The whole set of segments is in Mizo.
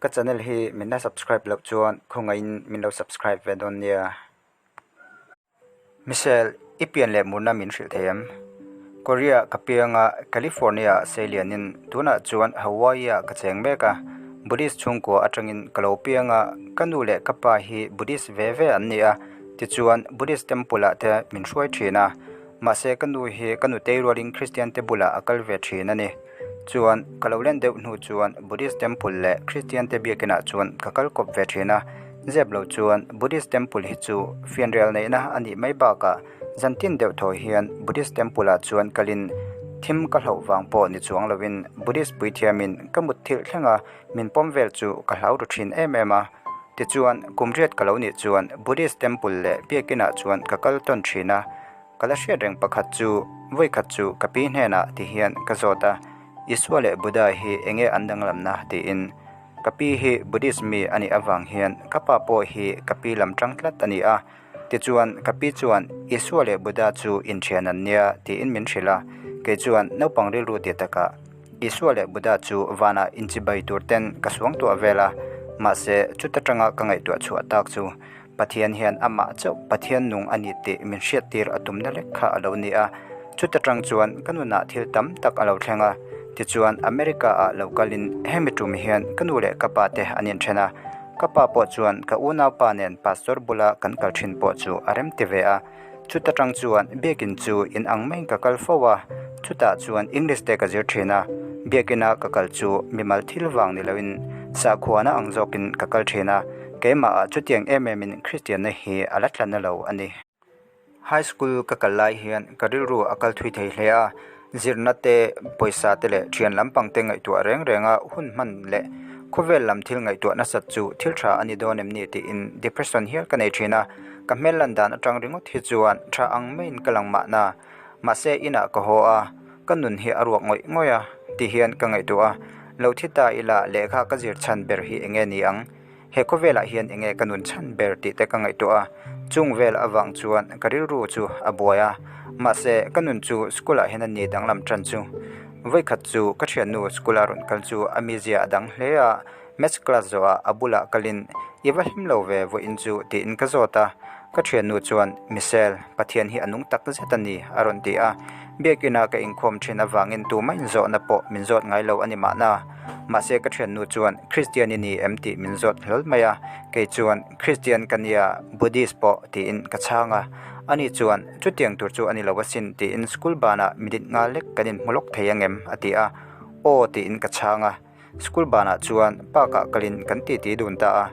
Ka channel hi min la subscribe loh chuan khawngaihin min lo subscribe ve dawn nia. Michelle, i pian leh murna min hrilh thei em? Korea ka piang a, California ah sei lianin tunah chuan Hawaii ah ka cheng mek a. Buddhist chhungkua atangin ka lo piang a, ka nu leh ka pa hi Buddhist ve ve an ni a, tichuan Buddhist temple ah te min hruai thin a. Mahse ka nu hi ka nutei rualin Kristian te bulah a kal ve thin a ni. Chuan ka lo len deuh hnu chuan Buddhist temple leh Kristian te biakinah chuan ka kal kawp ve thin a. Zep lo chuan Buddhist temple hi chu fianrial neihna a nih mai bakah zantin deuh thaw hian Buddhist temple ah chuan kalin thim ka hlauh vang pawh ni chuang lovin Buddhist puithiamin ka mutthilh thlenga min pawm vel chu ka hlau ru thin em em a. Tichuan, kum riat ka lo nih chuan Buddhist temple leh biakinah chuan ka kal tawn thin a, ka la hriat reng pakhat chu vawikhat chu ka pi hnenah ti hian ka zawt a, Isua leh Buddha hi enge an danglamna tiin. Ka pi hi Buddhist mi a nih avang hian ka pa pawh hi ka pi lam tang tlat a ni a, tichuan ka pi chuan Isua leh Buddha chu inthian an nia tiin min hrilh a, kei chuan naupang rilru ti takah Isua leh Buddha chu vanah inchibai tur ten ka suangtuah vel a, mahse chuta tanga ka ngaihtuah chhuah tak chu Pathian hian amah chauh Pathian nung a ni tih min hriattir a tumna lek kha a lo ni a. Chuta tang chuan ka nunah thil tam tak a lo thleng a, tichuan America ah lo kalin hemi tum hian ka nu leh ka pa te an inthen a, ka pa pawh chuan ka unaupa nen pastor bula kan kal thin pawh chu a rem ti ve a. Chuta tang chuan biakin chu in ang maiin ka kal fo a, chutah chuan English te ka zir thin a, biakina ka kal chu mimal thil vang ni loin sakhuana ang zawkin ka kal thin a, keimahah chutiang em emin Kristianna hi a la tla na lo a ni. High school ka kal lai hian ka rilru a kal thui thei hle a, Zirna te, pawisa te leh thian lampang te ngaihtuah reng renga hun hman leh khawvel lam thil ngaihtuah nasat chu thil tha a ni dawn em ni tiin depression hial ka nei thin a, ka hmel lan dan atang ringawt hi chuan tha ang maiin ka lang mahna. Mahse inah ka haw a, ka nun hi a ruak ngawih ngawih a ti hian ka ngaihtuah a, lo thi ta ila lehkha ka zir chhan ber hi enge ni ang? He khawvelah hian enge ka nun chhan ber tih te ka ngaihtuah a, chung vel avang chuan ka rilru chu a buai a, mahse ka nun chu school ah hian a ni danglam tan chu. Vawikhat chu ka thiannu school a rawn kal chu a mizia a dang hle a, maths class zawhah a bulah kalin i va hlim lo ve vawiin chu tiin ka zawt a, ka thiannu chuan Michelle, Pathian hi a nung tak zet a ni a rawn ti a, biakina ka inkhawm thin avangin tumah inzawhna pawh min zawt ngai lo a ni mahna. Mahse ka thiannu chuan Kristian i ni em tih min zawt hlawl mai a, kei chuan Kristian ka nia, Buddhist pawh tiin ka chhang a. Ani chuan chutiang tur chu a ni lo asin tiin school banah minute nga lek kan inhmu lawk thei angem a ti a, aw tiin ka chhang a. School banah chuan park ah kalin kan titi dun ta a,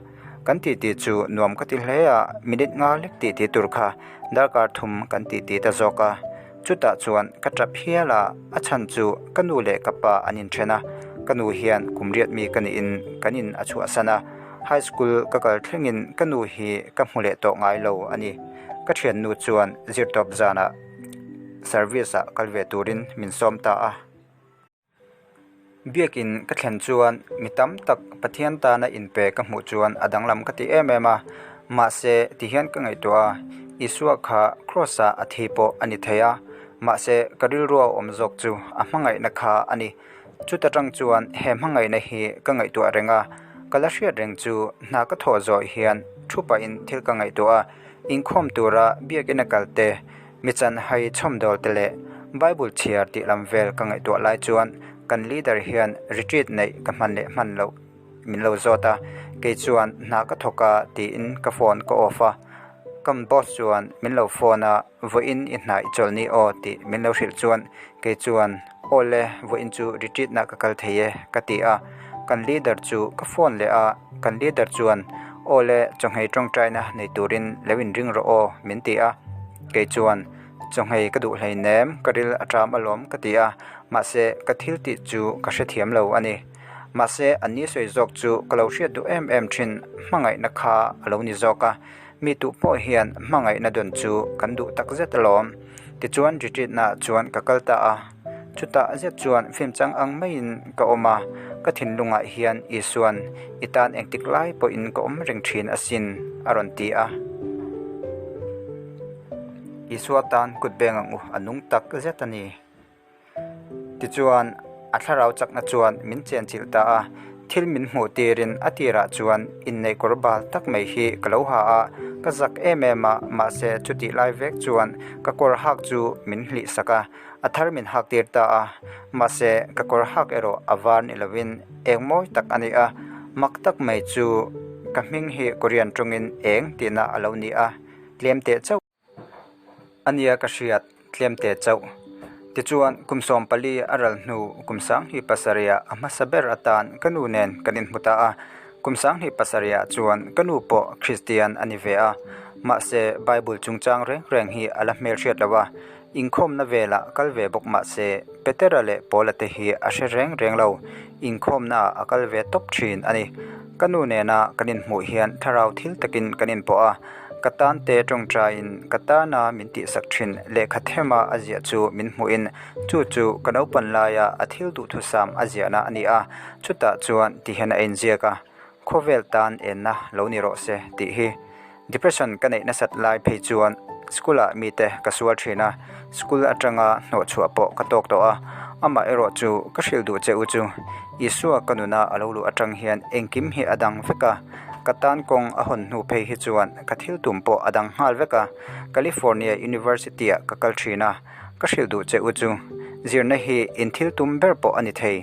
kan titi chu nuam ka ti hle a, minute nga lek titi tur kha darkar thum kan titi ta zawk a. Chutah chuan ka tap hial a, a chhan chu ka nu leh ka pa an inthen a, ka nu hian kum riat mi ka niin kan in a chhuahsan a, high school ka kal thlengin ka nu hi ka hmu leh tawh ngai lo a ni. Ka thiannu chuan zirtawp zanah service ah kal ve turin min sawm ta a. Biakin ka thlen chuan mi tam tak Pathian tana inpe ka hmuh chuan a danglam ka ti em em a, mahse tihian ka ngaihtuah a, Isua kha Kraws ah a thi pawh a ni thei a, mahse ka rilru a awm zawk chu a hmangaihna kha a ni. Chuta tang chuan he hmangaihna hi ka ngaihtuah reng a, ka la hriat reng chu hna ka thawh zawh hian thu pahin thil ka ngaihtuah a, inkhawm tura biakin a kal te, Mi chanhai chhawmdawl te leh Bible chhiar tih lam vel ka ngaihtuah lai chuan kan leader hian retreat neih ka hman leh hman loh min lo zawt a, kei chuan hna ka thawk a tiin ka phone ka off a, kan boss chuan min lo phone a vawiin i hna i chawlh ni aw tih min lo hrilh chuan kei chuan aw le vawiin chu retreat na ka kal thei e ka ti a, kan leader chu ka phone leh a, kan leader chuan aw le chawhmeh tawngtaina nei turin lo inring rawh aw min ti a. Kei chuan, Chawhmeh ka duh hleinem, ka ril a ṭam alawm ka ti a, mahse ka thil tih chu ka hrethiam lo a ni. Mahse an ni sawi zawk chu ka lo hriat duh em em ṭhin hmangaihna kha a lo ni zawk a, mi tuh pawh hian hmangaihna dawn chu kan duh tak zet alawm. Tichuan retreat naah chuan ka kal ta a, chutah zet chuan film chang ang maiin ka awm a, ka thinlungah hian Isuan i tan engtik lai pawhin ka awm reng thin asin a rawn ti a. Isua tan kut beng ang u a nung tak zet a ni. Tichuan a thlarau chakna chuan min chenchilh ta a. Thil min hmuh tirin a tirah chuan inneih kawr bal tak mai hi ka lo ha a, ka zak em em a, mahse chutih lai vek chuan ka kawr hak chu min hlih sak a, a thar min hak tir ta a, mahse ka kawr hak erawh a var ni lovin eng mawi tak a ni a, mak tak mai chu ka hming hi Korean tawngin eng tihna a lo ni a, tlem teh chauh. A nia ka hriat tlem teh chauh. Tichuan kum 14 a ral hnu kum 27 a hmasa ber atan ka nu nen kan inhmu ta a. Kum 27 chuan ka nu pawh Kristian a ni ve a. Mahse Bible chungchang reng reng hi a la hmelhriat lo a. Inkhawmna velah kal ve bawk mahse Petera leh Paula te hi a hre reng reng lo. Inkhawmnaah a kal ve tawp thin a ni. Ka nu nena kan inhmuh hian thlarau thil takin kan inpawh a. Ka tan te tawngtaiin ka tana min tihsak thin lehkha thema a ziah chu min hmuhin chu chu ka naupan laia a thil duhthusam a ziahna a ni a, chutah chuan ti hian a inziak a, Khawvel tan enna lo ni rawh se tih hi. Depression ka neih nasat lai phei chuan school ah mite ka sual thin a, school atanga hnawhchhuah pawh ka tawk tawh a, amah erawh chu ka hrilh duh che u chu Isua ka nuna a lo luh atang hian engkim hi a dang vek a, Ka tan kawng a hawn hnu phei hi chuan ka thil tum pawh a dang nghal vek a, California University ah ka kal thin a, ka hrilh duh che u chu. Zirna hi in thil tum ber pawh a ni thei.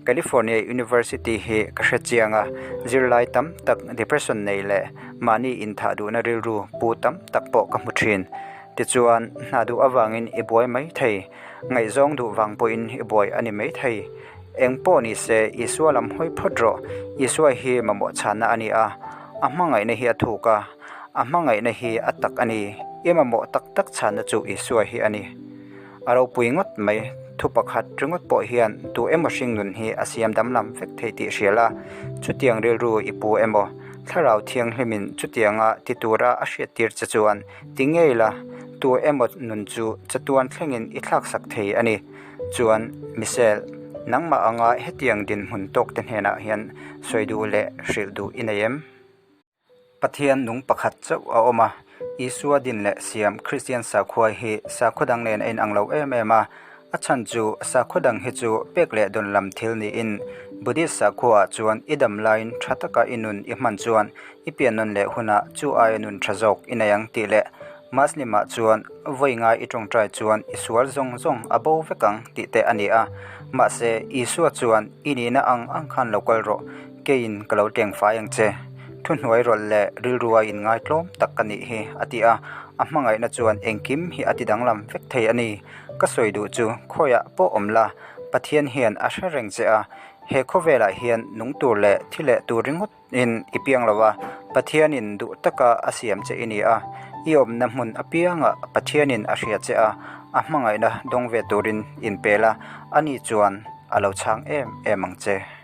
California University hi ka hre chiang a, zirlai tam tak depression nei leh mahni inthah duhna rilru pu tam tak pawh ka hmu thin. Tichuan, hna duh avangin i buai mai thei, ngaihzawng duh vang pawhin i buai a ni mai thei. Eng pawh ni se, Isua lam hawi phawt rawh. Isua hi mamawh chhanna a ni a, a hmangaihna hi a thuk a, a hmangaihna hi a tak a ni. I mamawh tak tak chhanna chu Isua hi a ni. A ropui ngawt mai, thu pakhat ringawt pawh hian tu emaw hringnun hi a siam damlam vek thei tih hria la, chutiang rilru i pu emaw, Thlarau Thianghlimin chutianga ti tura a hriattir che chuan ti ngei la, tu emaw nun chu chatuan thlengin i thlaksak thei a ni. Chuan, Michelle, nangmah anga hetiang dinhmun tawk te hnenah hian sawi duh leh hrilh duh i nei em? Pathian nung pakhat chauh a awm a, Isua din leh siam Kristian sakhua hi sakhaw dang nen a inang lo em em a, a chhan chu sakhaw dang hi chu pek leh dawn lam thil niin Buddhist sakhuaah chuan i dam laiin tha taka i nun i hman chuan i pian nawn leh hunah chu aia nun tha zawk i nei ang tih leh Muslim-ah chuan vawi ngai i tawngtai chuan i sual zawng zawng a bo vek ang tih te a ni a. Mahse, Isua chuan i nihna ang ang khan lo kal rawh, keiin ka lo teng fai ang che. Thuhnuai rawlh leh rilrua inngaitlawm tak ka nih hi, a ti a. A hmangaihna chuan engkim hi a ti danglam vek thei a ni. Ka sawi duh chu khawiah pawh awm la, Pathian hian a hre reng che a, he khawvelah hian nung tur leh thi leh tur ringawt in i piang lo a, Pathianin duh taka a siam che i ni a, i awmna hmun apiangah Pathianin a hria che a, a hmangaihna dawng ve turin inpel a, ani chuan a lo chhang em em ang che.